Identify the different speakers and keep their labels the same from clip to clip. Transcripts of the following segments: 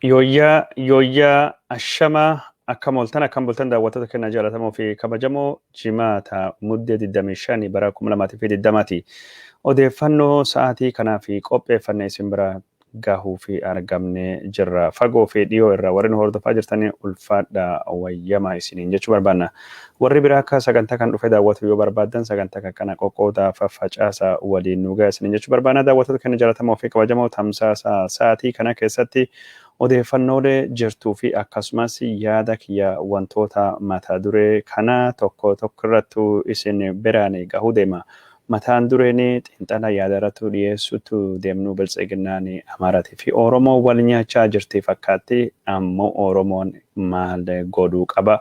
Speaker 1: Yooyyaa yooyyaa, ashamaa, akkam ooltan, akkam bultan, daawwattoota keenya jaallatamoo fi kabajamoo? Jimaata Muddee 25 bara 2020ti. Odeeffannoo sa'aatii kanaaf qopheeffanne isin bira gahuu fi argamnee jirra. Fagoo fi dhiyoo irraa warri nu hordofaa jirtan ulfaadha, wayyama isiniin jechuu barbaanna. Warri biraa akka sagantaa kan dhufe daawwatu yoo barbaaddan, sagantaa kana qoqqoodaa, faffacaasa, waliin nu gaha isiniin jechuu barbaanna. Daawwattoota keenya jaallatamoo fi kabajamoo, tamsaasa sa'aatii kana keessatti odeeffannoolee jirtuu fi akkasumas yaada kiyya wantoota mata duree kana tokko tokko irrattu isin biraan gahuu deema. Mataan dureen xiinxala yaada irratti dhiyeessutu deemnu Biltsiginnaan Amaaraatii fi Oromoo wal nyaachaa jirti fakkaatti, ammoo Oromoon maal godhuu qaba?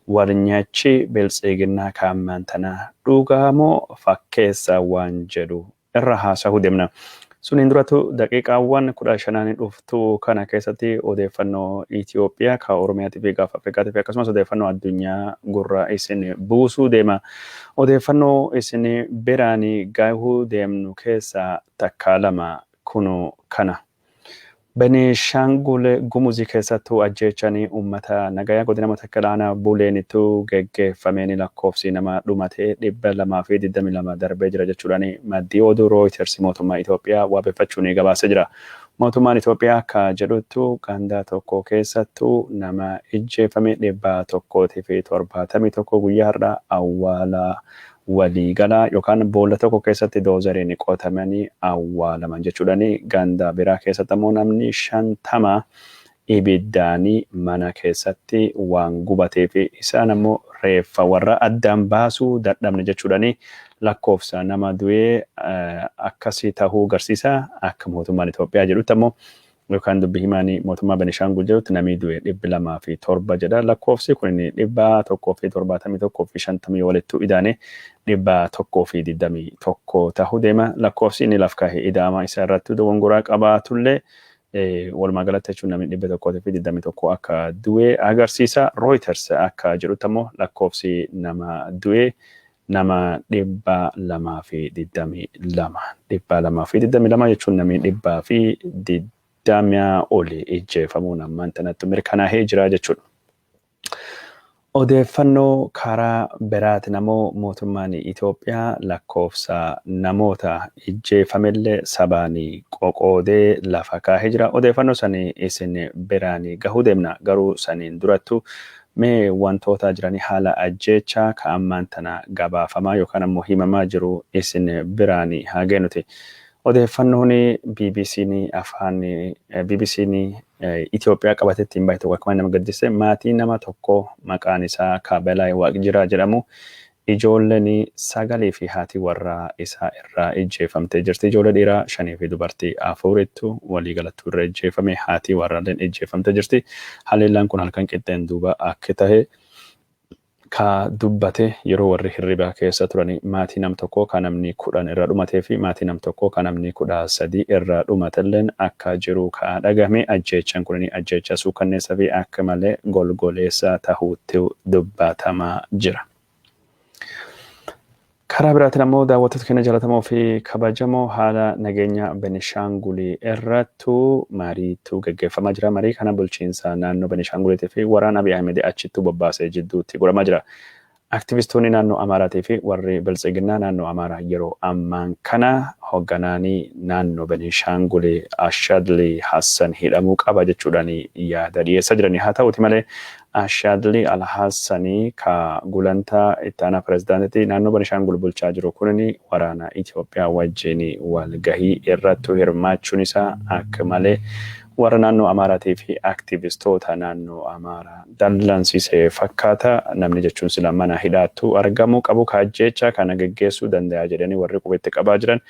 Speaker 1: Wal nyaachi Biltsiginnaa kaammaan tana dhugaa moo fakkeessa waan jedhu irra haasa'uu deemna. Suniin durattu daqiiqaawwan 15 dhuftu kana keessatti odeeffannoo Itoophiyaa, ka Oromiyaatii fi Gaafa Afrikaatii fi akkasumas odeeffannoo addunyaa gurra isin buusuu deema. Odeeffannoo isin biraan gahuu deemnu keessaa takka lama kunu kana. Benishaangul Gumuzii keessattuu ajjeechanii uummata nagayaa godina Matakkal aanaa Buleenitu geggeeffameen lakkoofsi nama dhumatee 222 darbee jira jechuudhaan maddii oduu Reuters mootummaa Itoophiyaa waabeffachuun gabaasee jira. Mootummaan Itoophiyaa akka jedhuttu ganda tokko keessattuu nama ijjeeffame 171 guyyaa har'aa awwaala waliigalaa yookaan boolla tokko keessatti doozeriin qotamanii awwaalaman jechuudhaan, ganda biraa keessatti ammoo namni 50 ibiddaanii mana keessatti waan gubatee fi isaan ammoo reeffa warra addaan baasuu dadhabne jechuudhaan lakkoofsa nama du'ee akkasii tahuu agarsiisa. Akka mootummaan Itoophiyaa jedhutti ammoo, yookaan dubbi himaan mootummaa Benishaangul jedhutti, namni du'e 207 jedha. Lakkoofsi kun 171 fi 50 walittu idaane 121 tahuu deema. Lakkoofsi inni laf kaahee ida'ama isa irratti dogongoraa qabaatullee, walumaa galatti jechuun namni 121 akka du'e agarsiisa. Reuters akka jedhutti ammoo lakkoofsi nama du'e nama 222. 222 jechuun namni 120 oli ijjeefamuun ammaan tanatti mirkanaa'ee jira jechuudha. Odeeffannoo karaa biraatiin ammoo mootummaan Itoophiyaa lakkoofsa namoota ijjeefamellee sabaan qoqoodee lafa kaahee jira. Odeeffannoo sanii isin biraan gahuu deemna. Garuu saniin durattu mee wantoota jiranii haala ajjeechaa ka ammaan tana gabaafamaa yookaan ammoo himamaa jiru isin biraan haa geenuti. Odeeffannoon BBC'n afaan BBC'n Itoophiyaa qabatee ittiin bahe tokko akkuma nama gaddise, maatii nama tokko maqaan isaa Kaabelaa Waaqjiraa jedhamu ijoolleen sagalii fi haati warraa isaa irraa ijjeefamtee jirti. Ijoollee dhiiraa shanii fi dubartii afurittu waliigalattuu irra ijjeefame, haati warraalleen ijjeefamtee jirti. Haleellaan kun halkan qixxeen duuba akka tahe ka dubbate, yeroo warri hirribaa keessa turanii maatii nam tokko ka namni 10 irra dhumatee fi maatii nam tokko ka namni 13 irra dhumatelleen akka jiru ka dhagahame. Ajjeechaan kun ajjeecha suukanneessa fi akka malee golgoleessa tahuutti dubbatamaa jira. Karaa biraatiin ammoo, daawwattoota keenya jaallatamoo fi kabajamoo, haala nageenya Benishaangulii irrattu mariitu gaggeeffamaa jira. Marii kana bulchiinsa naannoo Benishaanguliitii fi waraana Abiy Ahmed achittu bobbaasee jidduutti godhamaa jira. Aktivistoonni naannoo Amaaraatii fi warri Biltsiginnaa naannoo Amaaraa yeroo ammaan kana hoogganaanii naannoo Benishaangulii Ashadli Hassan hidhamuu qaba jechuudhaan yaada dhiyeessaa jirani. Haa ta'uti malee Ashadli Alhassanii ka gulantaa itti aanaa pirezidaantitti naannoo Benishaangul bulchaa jiru kunin waraana Itoophiyaa wajjin walgahii irratti hirmaachuun isaa akka malee warra naannoo Amaaraatii fi aktivistoota naannoo Amaaraa dallansiisee fakkaata. Namni jechuun sila mana hidhaattu argamuu qabu kaajjecha kana geggeessuu danda'a jedhanii warri qubetti qabaa jiran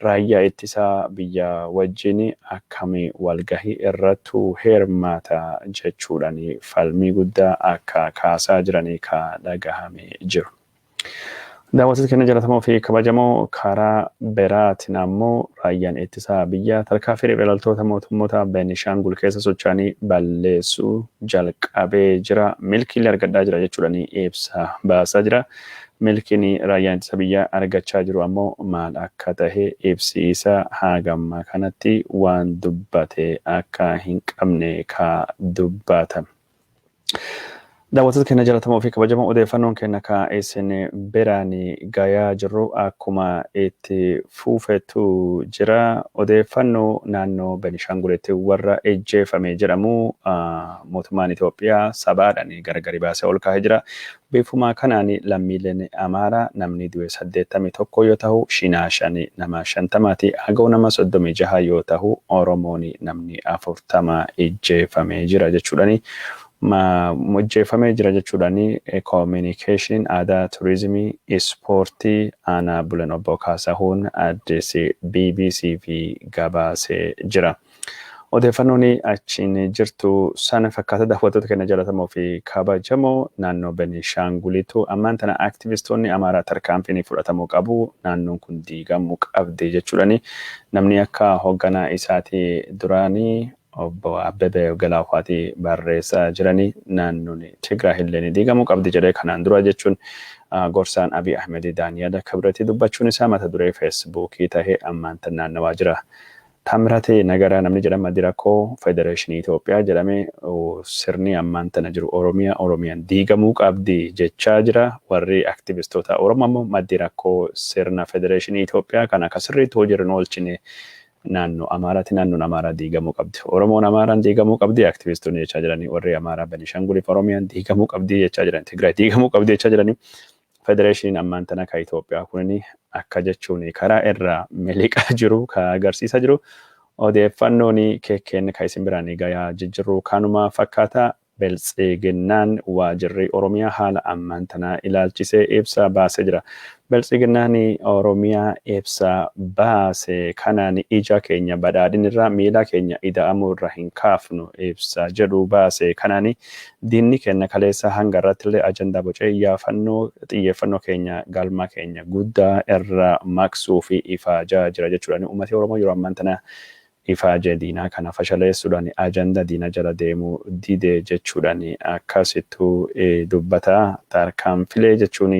Speaker 1: raayyaa ittisaa biyya wajjin akkamii walgahii irrattu hirmaata jechuudhaan falmii guddaa akka kaasaa jiranii ka dhagahame jiru. Daawwattoota keenya jaallatamoo fi kabajamoo, karaa biraatiin ammoo raayyaan ittisaa biyyaa tarkaanfii riphee loltoota mootummoota Benishaangul keessa socho'anii balleessuu jalqabee jira. Milkiilee argadhaa jira jechuudhaan ibsa baasaa jira. Milkiin raayyaan ittisa biyyaa argachaa jiru ammoo maal akka tahe ibsi isaa hagamma kanatti waan dubbate akka hin qabne ka dubbatame. Daawwattoota keenya jaallatamoo fi kabajamoo, odeeffannoon keenya ka isin biraan gayaa jirru akkuma itti fufetu jira. Odeeffannoo naannoo Benishaangulitti warra ejjeefame jedhamu mootummaan Itoophiyaa sabaadhaan gargari baasee ol kaa'ee jira. Bifuma kanaan lammiileen Amaaraa namni du'e 81 yoo ta'u, Shinaashan nama 50ti. Agaw nama 36 yoo ta'u, Oromoon namni 40 ejjeefamee jira jechuudhani. Ejjeefamee jira jechuudhani Koominikeeshiniin Aadaa, Turizimii, Ispoortii Aanaa Bulan Obbo Kaasahuun addeesse BBC fi gabaasee jira. Odeeffannoon achiin jirtu sana fakkaata. Daawwattoota keenya jaallatamoo fi kabajamoo, naannoo Benishaangulitu ammaan tana aktivistoonni Amaaraa tarkaanfiin fudhatamuu qabu, naannoon kun diigamuu qabdi jechuudhani namni akka hoogganaa isaatii duraanii Obbo Abbebee Galaafaatii barreessaa jiranii, naannoon Tigraay illee diigamuu qabdi jedhee kanaan dura jechuun gorsaan Abiy Ahmed Daani'el Kibretii dubbachuun isaa mata duree Feesbuukii tahee ammaan tan naannawaa jira. Taammiraatee Nagaraa namni jedhama rakkoo Federeeshinii Itoophiyaa jedhamee sirni ammaan tana jiru Oromiyaa Oromiyaan diigamuu qabdi jechaa jira. Warri aktivistoota Oromoo ammoo maddi rakkoo sirna Federeeshinii Itoophiyaa kan akka sirriitti hojiirra hin oolchine naannoo Amaaraati. Naannoon Amaaraa diigamuu qabdi. Oromoon Amaaraan diigamuu qabdi aktivistoonni jechaa jiranii. Warri Amaaraa Benishanguliif Oromiyaan diigamuu qabdi jechaa jiran. Tigraay diigamuu qabdi jechaa jiranii. Federeeshiniin ammaan tana ka Itoophiyaa kunini akka jechuun karaa irraa miliqaa jiru ka agarsiisaa jiru. Odeeffannoon keekkeen ka isin biraan gayaa jijjiirru kanuma fakkaata. Biltsiginnaan waajirri Oromiyaa haala ammaan tanaa ilaalchisee ibsa baasee jira. Biltsiginnaan Oromiyaa ibsa baase kanaan ija keenya badhaadhinirraa, miila keenya ida'amuu irra hin kaafnu ibsa jedhu baase kanaan, diinni keenya kaleessa hanga irratti illee ajandaa bocee iyyaafannoo xiyyeeffannoo keenya galma keenya guddaa irra maqsuu fi ifaajaa jira jechuudha. Uummati Oromoo yeroo ammaan tana ifaajee diinaa kana fashaleessuudhaan ajanda diina jala deemuu dide jechuudhaan akkasittuu dubbata. Tarkaanfilee jechuun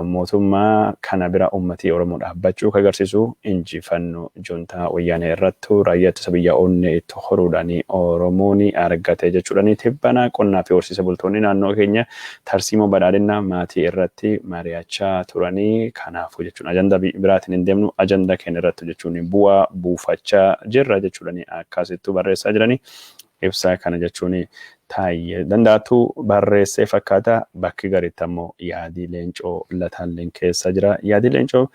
Speaker 1: mootummaa kana bira uummatii Oromoo dhaabbachuu kan agarsiisu injifannoo juntaa Wayyaanee irrattu raayyaa ittisa biyyaa onnee itti horuudhaan Oromoon argate jechuudhaan. Tibbana qonnaa fi horsiise bultoonni naannoo keenya tarsiimoo badhaadhina maatii irratti mari'achaa turanii, kanaafuu jechuun ajanda biraatiin hin deemnu, ajanda keenya irratti jechuun bu'aa buufachaa jirra jechuudhaan akkasittuu barreessaa jiranii. Ibsaa kana jechuun Taayyee Danda'atu barreessee fakkaata. Bakki gariitti ammoo Yaadii Leencoo Lataalleen keessa jira. Yaadii Leencoo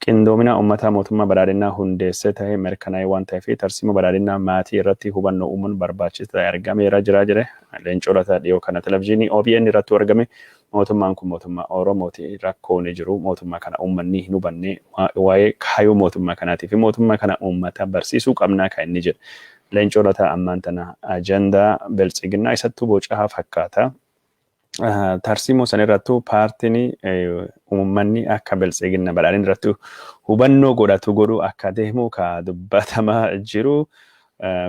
Speaker 1: qindoomina uummataa mootummaa badhaadhinaa hundeessee ta'ee mirkanaa'ee waan ta'eef tarsiimoo badhaadhinaa maatii irratti hubannoo uumuun barbaachisaa ta'e argameera jira jedhe. Leencoo Lataa dhiyoo kana televizyiinii OBN irratti argame. Mootummaan kun mootummaa Oromooti, rakkoon jiru mootummaa kana uummanni hin hubanne, waa'ee kaayyoo mootummaa kanaatii fi mootummaa kana uummata barsiisuu qabnaa kan inni jedhe. Leencoo Lataa ammaan tana ajandaa Biltsiginnaa isattuu bocaa fakkaata. Tarsiimoo san irrattuu paartiin uummanni akka Biltsiginna badhaadhina irratti hubannoo godhatu godhu akka deemu ka dubbatamaa jiru.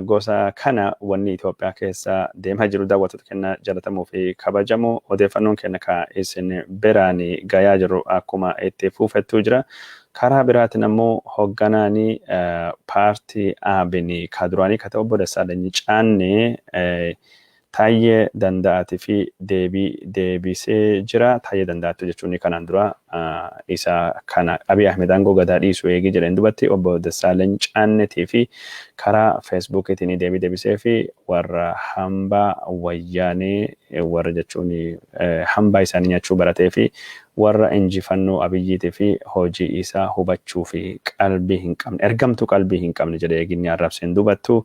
Speaker 1: Gosa kana wanni Itoophiyaa keessa deemaa jiru. Daawwattoota keenya jaalatamuu fi kabajamoo, odeeffannoon keenya ka isin biraan gayaa jiru akkuma itti fufettuu jira. Karaa biraatiin ammoo hoogganaan paartii ABN ka duraanii ka ta'e Obbo Dassaalany Caannee Taayyee Danda'aatii fi deebii deebisee jira. Taayyee Danda'aatti jechuun kanaan dura isa kana Abiy Ahmed aangoo gadaa dhiisu eegii jedheen dubatti Obbo Dassaalany Caanneetii fi karaa Feesbuukiitiin deebii deebisee fi warra hambaa Wayyaanee, warra jechuun hambaa isaanii nyaachuu baratee fi warra injifannoo Abiyyiitii fi hojii isaa hubachuu fi qalbii hin qabne, ergamtuu qalbii hin qabne jedhee eeginni arrabseen dubattu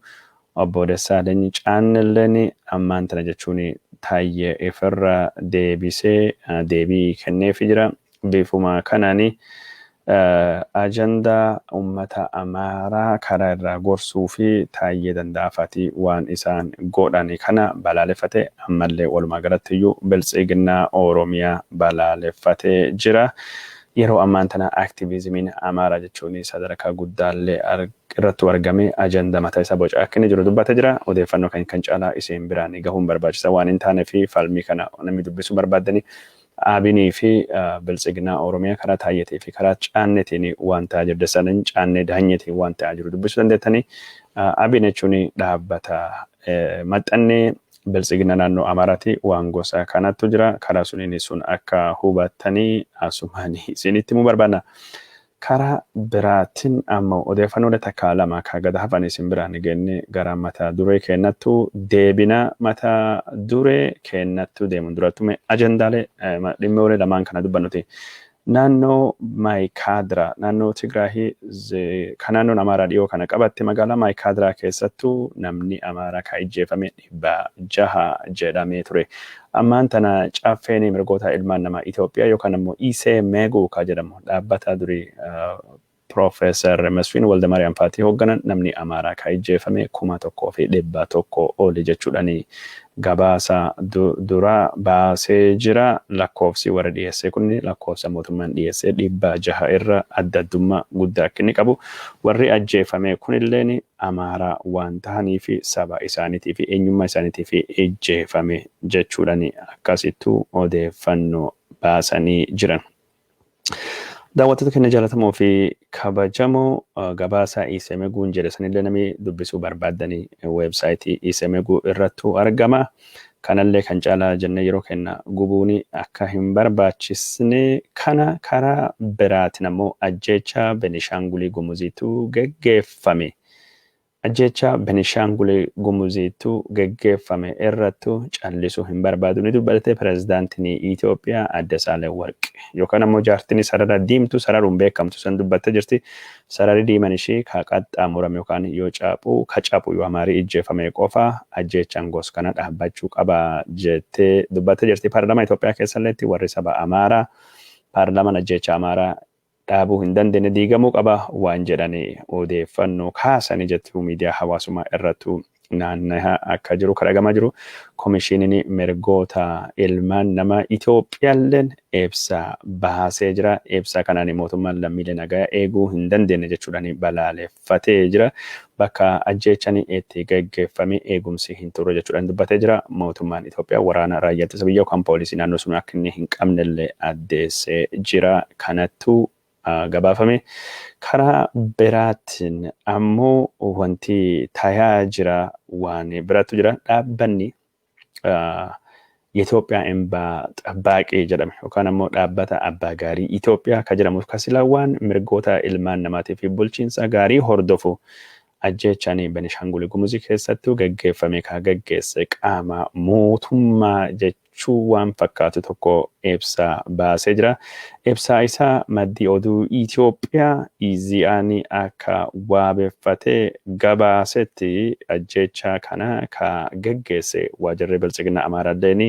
Speaker 1: Obbo Dassaalany Caannelleen ammaan tana jechuun Taayyee ifirra deebisee deebii kenneefii jira. Bifuma kanaan ajandaa uummata Amaaraa karaa irraa gorsuu fi Taayyee Danda'afaati waan isaan godhan kana balaaleffate, ammallee walumaa galatti iyyuu Biltsiginnaa Oromiyaa balaaleffatee jira. Yeroo ammaan tana aktiviizimiin Amaaraa jechuun sadarkaa guddaallee irrattuu argame ajanda mataa isaa boca akka inni jiru dubbatee jira. Odeeffannoo kan caalaa isin biraan gahuun barbaachisa waan hin taane fi falmii kana namni dubbisuu barbaaddanii Abinii fi Biltsiginaa Oromiyaa karaa Taayyeetii fi karaa Caanneetiin waan ta'aa jiru. Dassaalany Caannee Daanyeetiin waan ta'aa jiru dubbisuu dandeettanii. Abin jechuun dhaabbata maxxannee Biltsigina naannoo Amaaraati, waan gosa kanattu jira. Karaa suniin sun akka hubattanii asumaan isinitti himuu barbaanna. Karaa biraatiin ammoo odeeffannoolee takka lama ka gad hafan isin biraan geenne gara mata duree keenyattu deebina. Mata duree keenyattu deemuun durattume ajendaalee dhimmoolee lamaan kana dubbannuti. Naannoo Maayikaadiraa, naannoo Tigraahii kan naannoon Amaaraa dhiyoo kana qabatte, magaalaa Maayikaadiraa keessattuu namni Amaaraa ka ijjeefame 600 jedhamee ture. Ammaan tana caffeen mirgoota ilmaan namaa Itoophiyaa yookaan ammoo Iseemeguu ka jedhamu, dhaabbata durii Piroofeesar Masfiin Waldamaariyaam faatii hoogganan, namni Amaaraa ka ijjeefame 1100 oli jechuudhaan gabaasa dura baasee jira. Lakkoofsi warra dhiyeessee kun lakkoofsa mootummaan dhiyeessee 600 irra adda addummaa guddaa akka inni qabu, warri ajjeefame kunilleen Amaaraa waan tahanii fi saba isaaniitii fi eenyummaa isaaniitii fi ijjeefame jechuudhaan akkasittuu odeeffannoo baasanii jiran. Daawwattoota keenya jaallatamoo fi kabajamoo, gabaasa Isemeguun jedhe sanillee namni dubbisuu barbaaddanii weebsaayitii Isemeguu irrattu argama. Kanallee kan caalaa jennee yeroo kenna gubuun akka hin barbaachisne kana. Karaa biraatiin ammoo ajjeecha Benishaangulii Gumuziitu geggeeffame. Ajjeecha Benishaangulii Gumuziitu geggeeffame irrattu callisuu hin barbaadu ni dubbate pirezidaantiin Itoophiyaa Adde Saalewarqi. Yookaan ammoo jaartiin sarara diimtuu sararuun beekamtu san dubbattee jirti. Sararri diiman ishii ka qaxxaamurame yookaan yoo caaphu ka caphu yoo Amaarii ijjeefame qofa, ajjeechaan gos kana dhaabbachuu qaba jettee dubbattee jirti. Paarlaamaa Itoophiyaa keessalleetti warri saba Amaaraa paarlaamaan ajjeecha Amaaraa dhaabuu hin dandeenye diigamuu qaba waan jedhanii odeeffannoo kaasanii jettu miidiyaa hawaasummaa irrattu naanna'aa akka jiru kan argamaa jiru. Komishiiniin mirgoota ilmaan namaa Itoophiyaalleen ibsa baasee jira. Ibsa kanaan mootummaan lammiilee nagaa eeguu hin dandeenye jechuudhaan balaaleffatee jira. Bakka ajjeechaan itti geggeeffame eegumsi hin turre jechuudhaan dubbatee jira. Mootummaan Itoophiyaa waraana raayyaa ittisa biyyaa yookaan poolisii naannoo sun akka inni hin qabnellee addeessee jira. Kanattu gabaafame. Karaa biraatiin ammoo wanti tayaa jira waan biraatu jira. Dhaabbanni የኢትዮጵያ እንባ ጠባቂ jedhame yookaan ammoo dhaabbata abbaa gaarii Itoophiyaa ka jedhamu kasilawwan mirgoota ilmaan namaatii fi bulchiinsa gaarii hordofu, ajjeechaan Benishaangul Gumuzii keessattuu geggeeffame ka geggeesse qaama mootummaa jechuu waan fakkaatu tokko ibsa baasee jira. Ibsa isaa maddii oduu Itoophiyaa Izi'aan akka waabeffatee gabaasetti, ajjeechaa kana ka geggeesse waajirri Biltsiginaa Amaaraalleen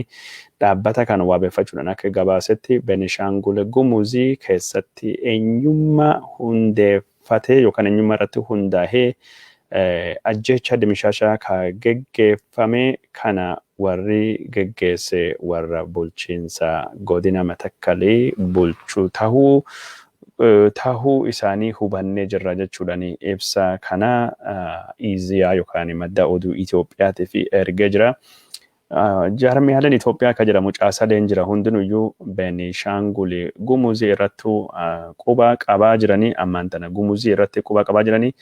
Speaker 1: dhaabbata kana waabeffachuudhaan akka gabaasetti, Benishaangul Gumuzii keessatti eenyummaa hundeeffatee yookaan eenyummaa irratti hundaa'ee ajjeecha dimishaashaa ka geggeeffame kana warri geggeesse warra bulchiinsa godina Matakkalii bulchuu tahuu isaanii hubannee jirra jechuudhaan ibsa kana Iziyaa yookaan madda oduu Itoophiyaatiif ergee jira. Jaarmiyaaleen Itoophiyaa akka jedhamu caasaleen jira hundinuyyuu Benishaangul Gumuzii irrattuu quba qabaa jiranii, ammaan tana Gumuzii irratti quba qabaa jiranii.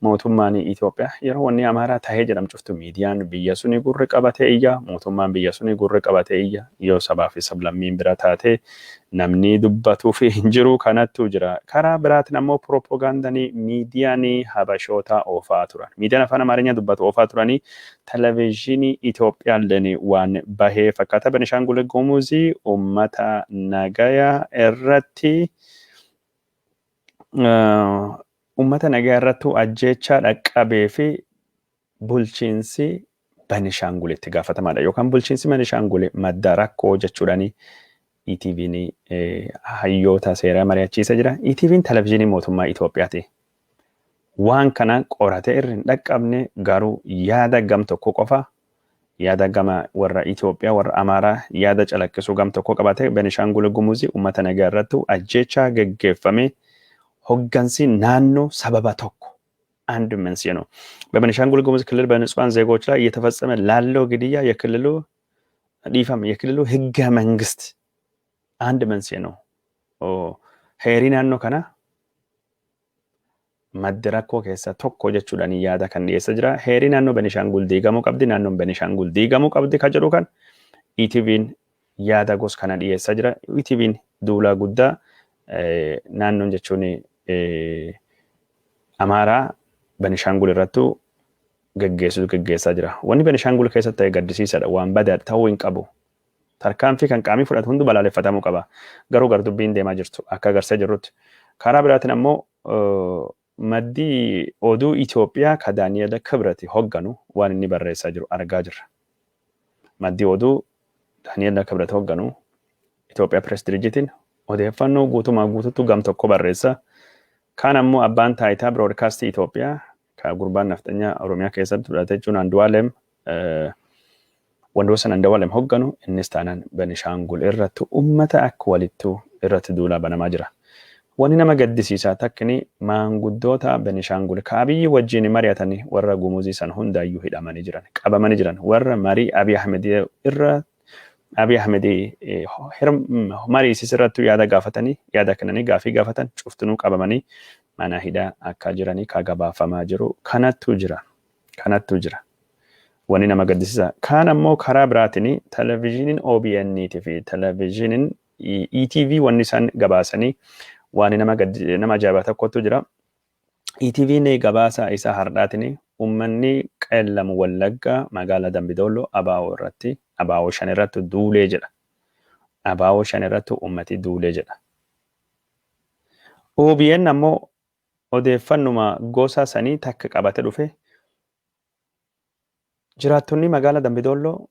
Speaker 1: Mootummaan Itoophiyaa yeroo wanni Amaaraa tahee jedhamu cuftu miidiyaan biyya suni gurri qabatee iyya, mootummaan biyya suni gurri qabatee iyya. Yoo sabaa fi sablammiin bira taatee namni dubbatuuf hin jiru, kanattu jira. Karaa biraatiin ammoo piroopagaandanii miidiyaan Habashoota oofaa turan. Miidiyaan afaan Amaarinyaa dubbatu oofaa turanii, televezyiinii Itoophiyaalleen waan bahee fakkaata. Benishaangul Gumuzii uummata nagaya irratti ajjeechaa dhaqqabee fi bulchiinsi Benishaangulitti gaafatamaadha. Yookaan bulchiinsi Benishaangul madda rakkoo jechuudhaan ETV'n hayyoota seeraa mari'achiisa jira. ETV'n televezyiinii mootummaa Itoophiyaati. Waan kana qoratee irra hin dhaqqabne, garuu yaada gam tokko qofa, yaada gama warra Itoophiyaa, warra Amaaraa yaada calaqqisuu gam tokko qabate, Benishaangul Gumuzii uummata nagaa irratti ajjeechaa geggeeffame hoggansi naannoo sababa tokko አንድ መንስኤ ነው። በቤኒሻንጉል ጉሙዝ ክልል በንጹሃን ዜጎች ላይ እየተፈጸመ ላለው ግድያ የክልሉ ዲፈም የክልሉ ህገ መንግስት አንድ መንስኤ ነው። Heerii naannoo kana madda rakkoo keessaa tokko jechuudhaan yaada kan dhiyeessaa jira. Heerii naannoo Benishaangul diigamuu qabdi, naannoon Benishaangul diigamuu qabdi kan jedhu kan ETV'n yaada gos kana dhiyeessaa jira. ETV'n duula guddaa naannoon jechuun Amaaraa Benishaangul irrattuu geggeessutu geggeessaa jira. Wanni Benishaangul keessatti ta'e gaddisiisaadha. Waan badaa ta'uu hin qabu. Tarkaanfii kan qaamii fudhatu hundi balaaleffatamuu qaba. Garuu gardubbiin deemaa jirtu akka agarsiisaa jirrutti. Karaa biraatiin ammoo maddii oduu Itoophiyaa ka Daani'el Kibrati hogganu waan inni barreessaa jiru argaa jirra. Maddii oduu Daani'el Kibrati hogganu Itoophiyaa Pirees Dirjitiin odeeffannoo guutumaa guututti gam tokko barreessa. Kaan ammoo abbaan taayitaa biroodkaastii Itoophiyaa ka gurbaan nafxanyaa Oromiyaa keessatti fudhate jechuun Andu'aalem Wandoosan Andu'aalem hogganu innis taanaan Benishaangul irratti uummata akka walittuu irratti duulaa banamaa jira. Wanni nama gaddisiisaa takkini maanguddoota Benishaangul ka Abiyyi wajjin mari'atanii warra Gumuzii san hundaayyuu hidhamanii jiran, qabamanii jiran, warra marii Abiy Ahmed irra Abiy Ahmed mariisis irratti yaada gaafatanii, yaada kennanii, gaafii gaafatan cuftinuu qabamanii mana hidhaa akka jiranii ka gabaafamaa jiru kanattu jira. Kanattu jira. Wanni nama gaddisiisa. Kaan ammoo karaa biraatiin televezyiiniin OBN fi televezyiiniin ETV wanni isaan gabaasanii waan nama ajaa'ibaa tokkotu jira. ETV'n gabaasa isaa hardhaatiin uummanni Qeellam Wallaggaa magaalaa Dambidolloo ABO irratti, ABO 5 irratti duulee jedha. ABO 5 irratti uummati duulee jedha. OBN ammoo odeeffannuma gosa sanii takka qabate dhufe, jiraattonni magaalaa Dambidolloo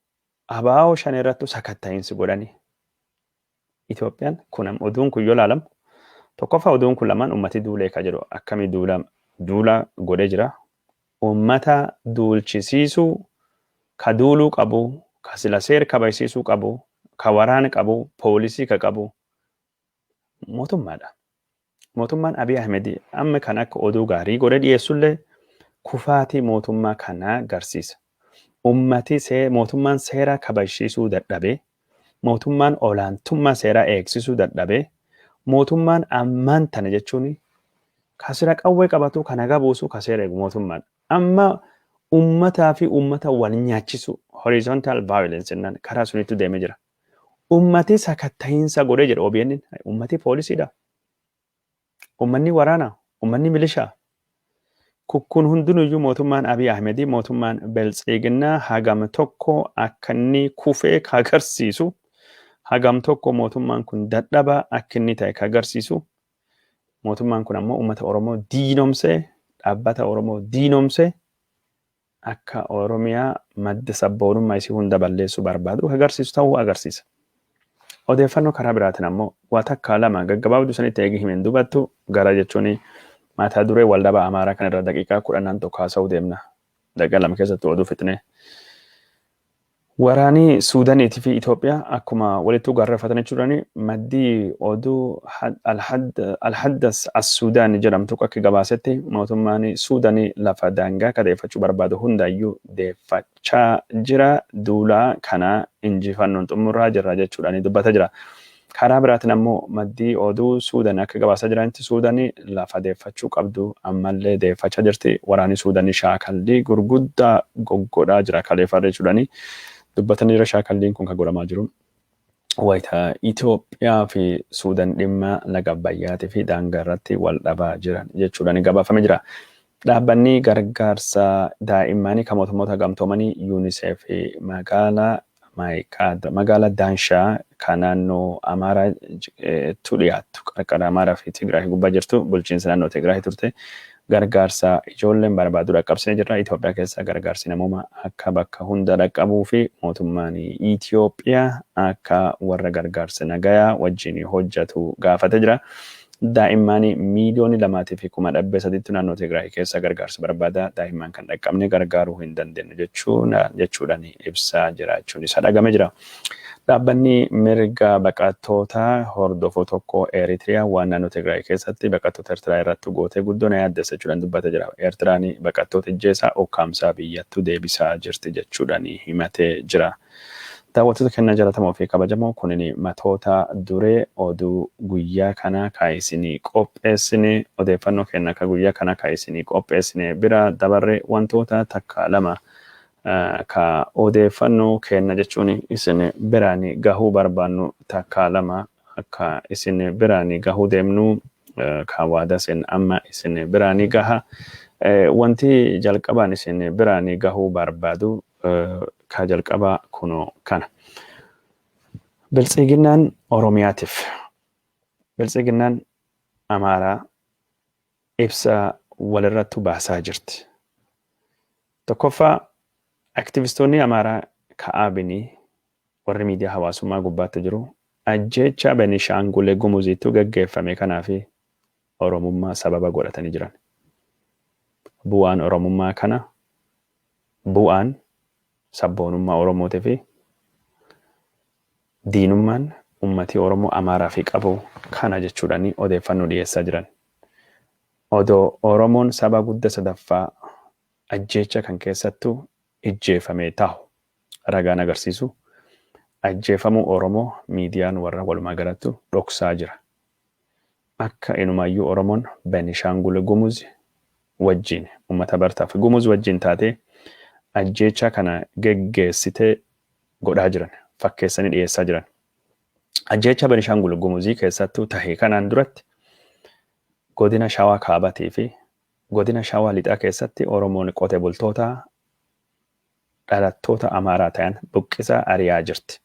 Speaker 1: ABO 5 irratti sakatta'iinsi godhanii. Itoophiyaan kun oduun kun yoo ilaalamu, tokkoffaa oduun kun lamaan uummati duulee ka jedhu akkamii duula godhee jira. Uummata duulchisiisuu ka duuluu qabu, ka sila seera kabajsiisuu qabu, ka waraana qabu, poolisii ka qabu mootummaadha. Mootummaan Abiy Ahmed amma kan akka oduu gaarii godhee dhiyeessullee kufaatii mootummaa kanaa agarsiisa. Ummati mootummaan seera kabajsiisuu dadhabee, mootummaan olaantummaa seeraa eegsisuu dadhabee, mootummaan ammaan tana jechuun ka sira qawwee qabatu, ka nagaa buusu, ka seera eegu mootummaadha. Amma ummataa fi ummata wal nyaachisu, horizontal violence jennaan, karaa sunitti deemee jira. Ummati sakatta'iinsa godhee jedha OBN. Ummati poolisiidha. Ummanni waraana, ummanni milishaa. Kun hundinuyyuu mootummaan Abiy Ahmed, mootummaan Beltsiginnaa hagam tokko akka inni kufee ka agarsiisu, hagam tokko mootummaan kun dadhabaa akka inni ta'e ka agarsiisu, mootummaan kun ammoo uummata Oromoo diinomsee, dhaabbata Oromoo diinomsee, akka Oromiyaa madda sabboonummaa isii hunda balleessuu barbaadu agarsiisu ta'uu agarsiisa. Odeeffannoo karaa biraatiin ammoo waa takka lama gaggabaabduu sanitti eegi himeen dubattu gara jechuun mataa duree waldhabaa Amaaraa kan irra daqiiqaa 10 tokko haasa'uu deemna. Daqiiqaa 2 keessatti oduu fixnee. Waraanii Suudaaniitii fi Itoophiyaa akkuma walittuu gaarreeffatanii jiranii, maddii oduu Alhaddas as-Suudaan jedhamtu akka gabaasetti, mootummaan Suudaanii lafa daangaa kadeeffachuu barbaadu hundaayyuu deeffachaa jira. Duulaa kana injifannoon xumuraa jirra jechuudhaan dubbata jira. Karaa biraatiin ammoo maddii oduu Suudaan akka gabaasaa jiranitti, Suudaanii lafa deeffachuu qabdu ammallee deeffachaa jirti. Waraanni Suudaanii shaakallii gurguddaa goggodhaa jira kaleeffarra jechuudhaani dubbatanii jira. Shaakalliin kun kan godhamaa jiru wayita Itoophiyaa fi Suudaan dhimma laga Abbayyaatii fi daangaa irratti wal dhabaa jiran jechuudhaan gabaafamee jira. Dhaabbanni gargaarsa daa'immanii kan mootummoota gamtoomanii UNICEF magaalaa Maayikaadra, magaalaa Daanshaa kan naannoo Amaaraatti dhiyaattu, qarqara Amaaraa fi Tigraay gubbaa jirtu, bulchiinsa naannoo Tigraay turte, gargaarsa ijoolleen barbaadu dhaqqabsine jirra. Itoophiyaa keessa gargaarsi namoomaa akka bakka hunda dhaqqabuu fi mootummaan Itoophiyaa akka warra gargaarsa nagayaa wajjin hojjetu gaafate jira. Daa'imman 2,300,000tti naannoo Tigraay keessa gargaarsa barbaada. Daa'imman kan dhaqqabne gargaaruu hin dandeenyu jechuudhaan ibsaa jiraachuun isa dhagame jira. Dhaabbanni mirga baqattoota hordofu tokko Eritiriyaa waan naannoo Tigraay keessatti baqattoota Eertiraa irratti gootee guddoo na yaaddessa jechuudhaan dubbatee jira. Eertiraan baqattoota ijjeesaa ukkaamsaa biyyattuu deebisaa jirti jechuudhaan himatee jira. Daawwattoota keenya jaallatamoo fi kabajamoo, kunin matoota duree oduu guyyaa kanaa ka isinii qopheessine. Odeeffannoo keenya ka guyyaa kanaa ka isinii qopheessine bira dabarre, wantoota takka lama ka odeeffannoo keenya jechuun isin biraan gahuu barbaannu takka lama akka isin biraan gahuu deemnu ka waada isin amma isin biraan gaha. Wanti jalqabaan isin biraan gahuu barbaadu ka jalqabaa kunoo kana. Biltsiginnaan Oromiyaatiif Biltsiginnaan Amaaraa ibsa walirratti baasaa jirti. Tokkoffaa, aktivistoonni Amaaraa ka'aabinii warri miidiyaa hawaasummaa gubbaatti jiru ajjeecha Benishaangul Gumuziitti gaggeeffame kanaa fi Oromummaa sababa godhatanii jiran. Bu'aan Oromummaa kana, bu'aan sabboonummaa Oromootii fi diinummaan uummatii Oromoo Amaaraa fi qabu kana jechuudhaan odeeffannoo dhiyeessaa jiran. Odoo Oromoon saba guddaa sadaffaa ajjeecha kan keessattuu ijjeefamee taa'u ragaan agarsiisu, ajjeefamuu Oromoo miidiyaan warra walumaa galattu dhoksaa jira. Akka inumaayyuu Oromoon Benishaangul Gumuz wajjin, uummata Bartaa fi Gumuz wajjin taatee ajjeechaa kana geggeessitee godhaa jiran, fakkeessanii dhiyeessaa jiran. Ajjeechaa Benishaangul Gumuzii keessattuu tahe kanaan duratti godina Shawaa Kaabatii fi godina Shawaa Lixaa keessatti Oromoon qote bultoota dhalattoota Amaaraa ta'an buqqisaa ari'aa jirti.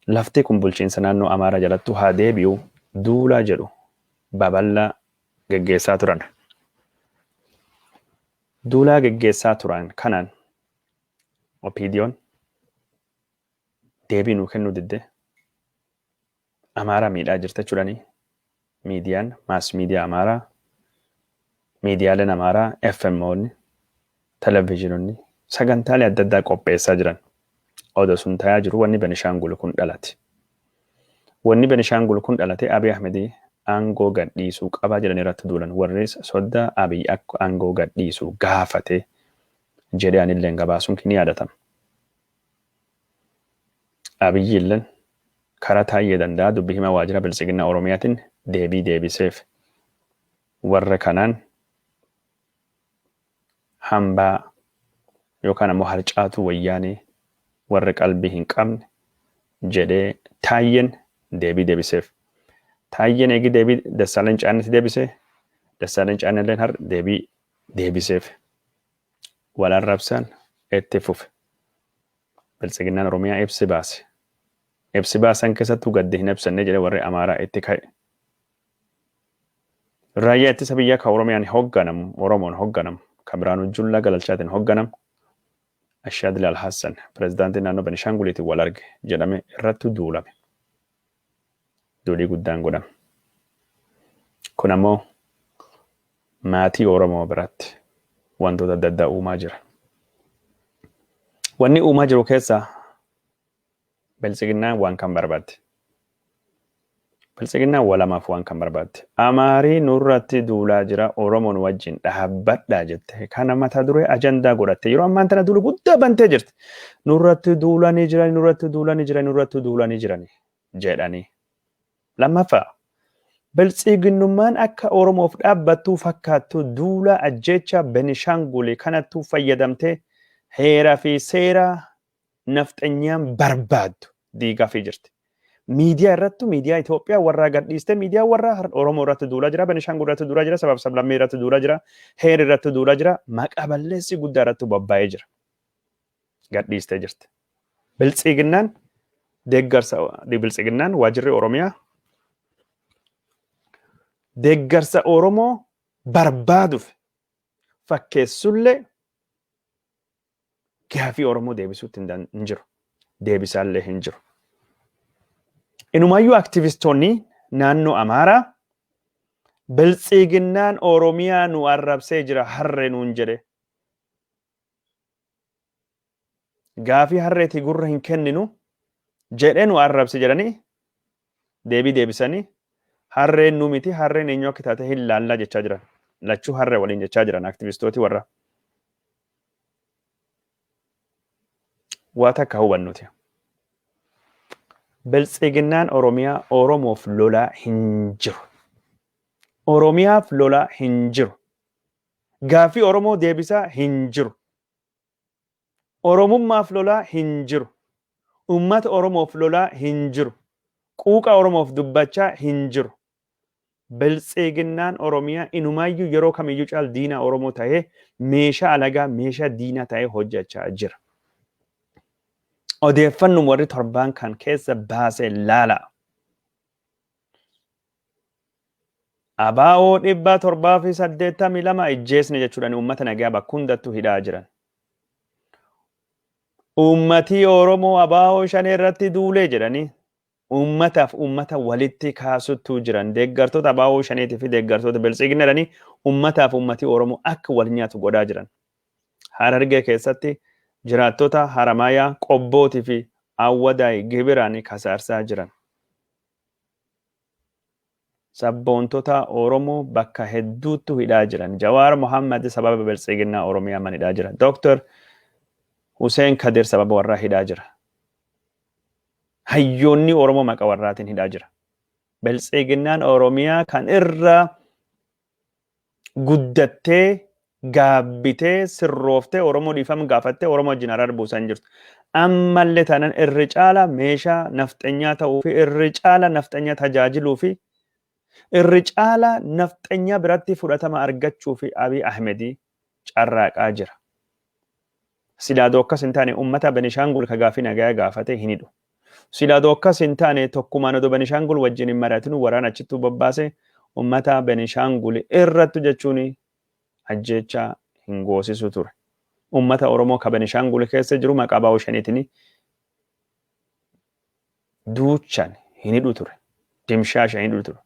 Speaker 1: Lafti kun bulchiinsa naannoo Amaaraa jalattuu haa deebi'u duulaa jedhu babal'aa geggeessaa turan. Duulaa geggeessaa turan kanaan OPDO'n deebii nuu kennuu didde, Amaaraa miidhaa jirta jechuudhaani miidiyaan mass media Amaaraa, miidiyaaleen Amaaraa, FMOonni, televezyiinonni sagantaalee adda addaa qopheessaa jiran. Odoo sun tayaa jiru wanni Benishaangul kun dhalate. Wanni Benishaangul kun dhalate Abiy Ahmedii aangoo gadhiisuu qabaa jedhanii irratti duulan. Warri soddaa Abiy akka aangoo gadhiisuu gaafate jedhee anillee gabaasuun ni yaadatama. Abiyyi illeen karaa Taayyee Danda'a, dubbi himaa waajjira Biltsiginnaa Oromiyaatiin, deebii deebiseef. Warra kanaan hambaa yookaan ammoo harcaatuu wayyaanee, warra qalbii hin qabne jedhee Taayyeen deebii deebiseef. Taayyeen eegi deebii Dassaalany Caannetti deebisee, Dassaalany Caannelleen har deebii deebiseef. Wal arrabsaan itti fufe. Biltsiginnaan Oromiyaa ibsi baase. Ibsi baasan keessattuu gaddi hin ibsanne jedhe warri Amaaraa itti ka'e. Raayyaa ittisa biyyaa ka Oromiyaan hoogganamu, Oromoon hoogganamu, ka Biraanuu Jullaa Galalchaatiin hoogganamu, Ashaadli Alhassan, pirezidaantii naannoo Benishaanguliitiin wal arge jedhame irratti duulame. Duulii guddaan godhame. Kun ammoo maatii Oromoo biratti wantoota adda addaa uumaa jira. Wanni uumaa jiru keessaa Biltsiginnaan waan kan barbaadde. Biltsiginnaan walamaaf waan kan barbaadde. Amaarii nurratti duulaa jira, Oromoon wajjin dhaabbadhaa jette. Kana mata duree ajandaa godhatte. Yeroo ammaan tana duula guddaa bantee jirti. Nurratti duulanii jirani, nurratti duulanii jirani, nurratti duulanii jirani jedhanii. Lammaffaa, Biltsiginnummaan akka Oromoof dhaabbattuu fakkaattu duula ajjeecha Benishaangulii kanattuu fayyadamtee heeraa fi seera nafxanyaan barbaaddu diigaafii jirti. Miidiyaa irrattu, miidiyaa Itoophiyaa warraa gadhiistee, miidiyaa warraa Oromoo irratti duulaa jira, Benishaangul irratti duulaa jira, sabaaf sablammii irratti duulaa jira, heera irratti duulaa jira, maqaa balleessii guddaa irratti bobba'ee jira. Gadhiistee jirti. Biltsiginnaan deeggarsa, Biltsiginnaan waajjirri Oromiyaa deeggarsa Oromoo barbaaduuf fakkeessullee gaafii Oromoo deebisuutti hin jiru. Deebisaallee hin jiru. Inumaayyuu aktivistoonni naannoo Amaaraa Biltsiginnaan Oromiyaa nu arrabsee jira, harree nuun jedhe. Gaafii harreetii gurra hin kenninu jedhee nu arrabse jedhanii deebii deebisanii, harreen nu miti, harreen eenyu akka taate hin laallaa jechaa jiran. Lachuu harree waliin jechaa jiran aktivistooti warra. Waa takka hubannuti. Biltsiginnaan Oromiyaa Oromoof lolaa hin jiru. Oromiyaaf lolaa hin jiru. Gaaffii Oromoo deebisaa hin jiru. Oromummaaf lolaa hin jiru. Uummata Oromoof lolaa hin jiru. Quuqa Oromoof dubbachaa hin jiru. Biltsiginnaan Oromiyaa inumaayyuu yeroo kamiyyuu caal diinaa Oromoo ta'ee, meeshaa alagaa, meeshaa diinaa ta'ee hojjechaa jira. Odeeffannoo warri torbaan kan keessa baasee laala. Abaa'oo 782 ijjeesne jechuudhaan uummata nagaa bakka hundattuu hidhaa jiran. Uummatii Oromoo abaa'oo shanee irratti duulee jedhanii uummataaf uummata walitti kaasuttuu jiran. Deeggartoota abaa'oo shaneetii fi deeggartoota biltsiginna jedhanii uummataaf uummatii Oromoo akka wal nyaatu godhaa jiran. Harargee keessatti jiraattota Haramaayaa, Qobbootii fi Awwadaay gibiraan kasaarsaa jiran. Sabboontota Oromoo bakka hedduuttu hidhaa jiran. Jawaar Mohammad sababa biltsiginnaa Oromiyaa man hidhaa jira. Dooktar Hussein Kadir sababa warraa hidhaa jira. Hayyoonni Oromoo maqa warraatiin hidhaa jira. Biltsiginnaan Oromiyaa kan irra guddattee, gaabbitee, sirrooftee, Oromoo dhiifama gaafattee, Oromoo wajjin araara buusaa hin jirtu. Ammallee taanaan irri caala meeshaa nafxanyaa ta'uu fi irri caala nafxanyaa tajaajiluu fi irri caala nafxanyaa biratti fudhatama argachuu fi Abiy Ahmedii carraaqaa jira. Silaadoo akkas hin taane uummata Benishaangul ka gaafii nagayaa gaafate hin hidhu. Silaadoo akkas hin taane tokkumaan odoo Benishaangul wajjin hin mari'atinu waraana achittuu bobbaase uummata Benishaangul irrattu jechuun ajjeechaa hin goosisu ture. Uummata Oromoo ka Benishaangul keessa jiru maqaa baa'oo shaniitiin duuchan hin hidhu ture. Dimshaasha hin hidhu ture.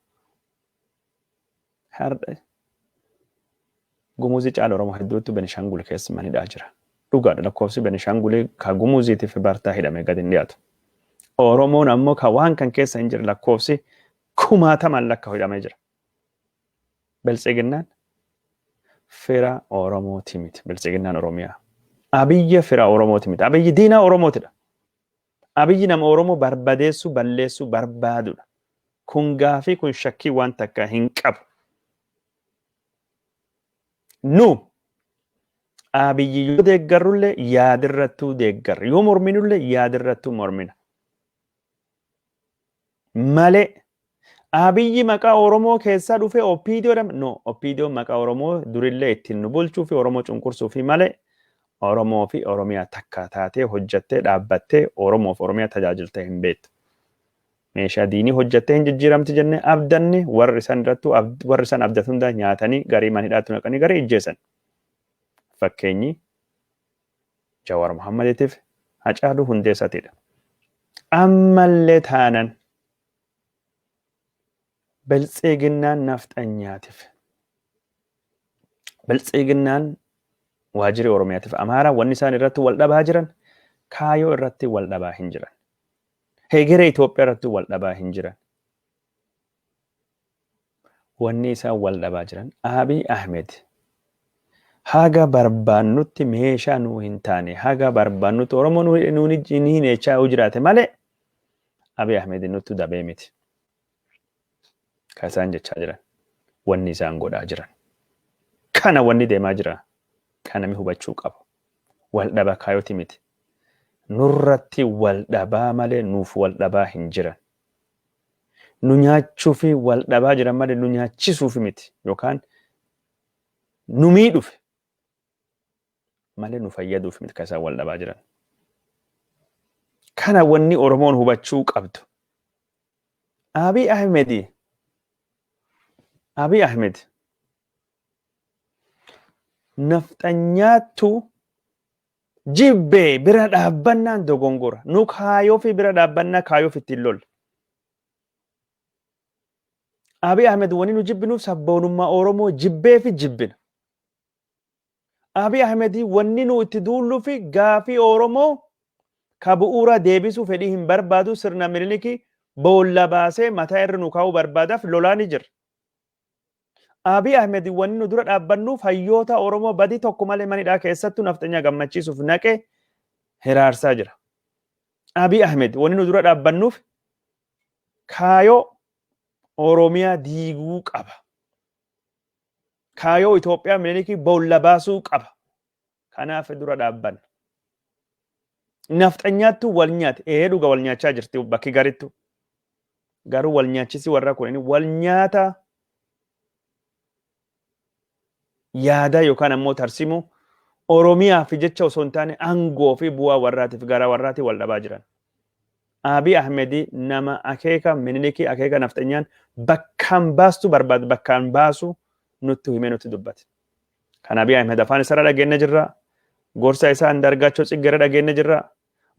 Speaker 1: Har'a Gumuzii caala Oromoo hedduutu Benishaangul keessa man hidhaa jira. Dhugaadha, lakkoofsi Benishaangulii ka Gumuziitiif Bartaa hidhame gadi hin dhiyaatu. Oromoon ammoo ka waan kan keessa hin jirre lakkoofsi kumaatamaan lakkaa'u hidhamee jira. Biltsiginnaan fira Oromooti miti. Biltsiginnaan Oromiyaa. Abiyya fira Oromooti miti. Abiyyi diinaa Oromootidha. Abiyyi nama Oromoo barbadeessuu, balleessuu barbaadudha. Kun gaafii, kun shakkii waan takka hin qabu. Nu Abiyyi yoo deeggarrullee yaadirrattuu deeggarra. Yoo morminullee yaadirrattuu mormina. Malee Abiyyi maqaa Oromoo keessaa dhufee OPDO jedhama. No, OPDO maqaa Oromoo durillee ittiin nu bulchuu fi Oromoo cunqursuu fi malee Oromoo fi Oromiyaa takka taatee hojjattee dhaabbattee Oromoo fi Oromiyaa tajaajiltee hin beektu. Meeshaa diinii hojjattee hin jijjiiramti jennee abdanne, warri isaan irrattuu warri isaan abdatu hunda nyaatanii, garii mana hidhaatti naqanii, garii ijjeessan. Fakkeenyi Jawaar Mohammadiitiif Hacaaluu Hundeessaatiidha. Ammallee taanan biltsiginnaan nafxanyaatiif, biltsiginnaan waajjirri Oromiyaatiif Amaaraa wanni isaan irratti wal dhabaa jiran kaayoo irratti wal dhabaa hin jiran. Hegeree Itoophiyaa irratti wal dhabaa hin jiran. Wanni isaan wal dhabaa jiran Abiy Ahmed haga barbaannutti meeshaa nuu hin taane, haga barbaannutti Oromoo nuun hin hineechaa yoo jiraate malee Abiy Ahmed nuttu dabee miti. Kan isaan jechaa jiran, wanni isaan godhaa jiran. Kana wanni deemaa jira. Kan namni hubachuu qabu. Wal dhaba kaayoti miti. Nurratti wal dhabaa malee nuuf wal dhabaa hin jiran. Nu nyaachuufi wal dhabaa jiran malee nu nyaachisuufi miti, yookaan nu miidhuuf malee nu fayyaduuf miti kan isaan wal dhabaa jiran. Kana wanni Oromoon hubachuu qabdu. Abiy Ahmed, Abiy Ahmed nafxanyaattu jibbee bira dhaabbannaan dogongora. Nu kaayoo fi bira dhaabbannaa kaayoof ittiin lolla. Abiy Ahmed wanni nu jibbinuuf sabboonummaa Oromoo jibbee fi jibbina. Abiy Ahmed wanni nu itti duulluu fi gaafii Oromoo ka bu'uura deebisuu fedhii hin barbaadu, sirna Minilikii boolla baasee mataa irra nu kaa'uu barbaadaaf lolaa ni jira. Abiy Ahmed wanni nu dura dhaabbannuuf hayyoota Oromoo badii tokko malee manidhaa keessattuu nafxanyaa gammachiisuuf naqee hiraarsaa jira. Abiy Ahmed wanni nu dura dhaabbannuuf Kaayoo Oromiyaa diiguu qaba. Kaayoo Itoophiyaa Minilikii boolla baasuu qaba. Kanaaf dura dhaabbanna. Nafxanyaattu wal nyaate. Ee, dhuga, wal nyaachaa jirti bakki garittu. Garuu wal nyaachisi warra kun wal nyaata yaada yookaan ammoo tarsimoo Oromiyaaf jecha osoo hin taane, aangoo fi bu'aa warraatiif gara warraatiif wal dhabaa jiran. Abiy Ahmedi nama akeeka Minilikii, akeeka nafxanyaan bakkaan baastu barbaadu, bakkaan baasu nutti himee nutti dubbate. Kan Abiy Ahmed afaan isaarra dhageenya jirra. Gorsa isaa Andargaachoo Tsiggeerra dhageenya jirra.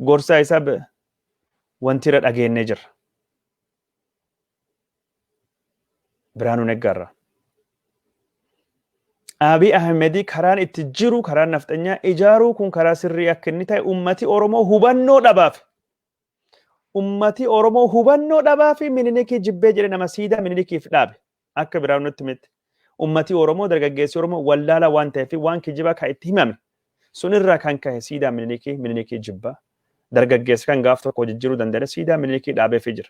Speaker 1: Gorsa isaa wanti irra dhageenya jirra. Biraanuu Neggaarra. Abiy Ahmedi karaan itti jiru, karaan nafxanyaa ijaaruu kun karaa sirrii akka inni ta'e ummati Oromoo hubannoo dhabaaf. Ummati Oromoo hubannoo dhabaa fi Minilikii jibbee jedhe nama siidaa Minilikiif dhaabe. Akka Biraanuu nutti himetti. Ummati Oromoo, dargaggeessi Oromoo wallaalaa waan ta'eef, waan kijibaa kan itti himame sunirraa kan ka'e siidaa Minilikii jibbaa. Dargaggeessi kan gaaf tokko jijjiiruu danda'e siidaa Minilikii dhaabeefii jira.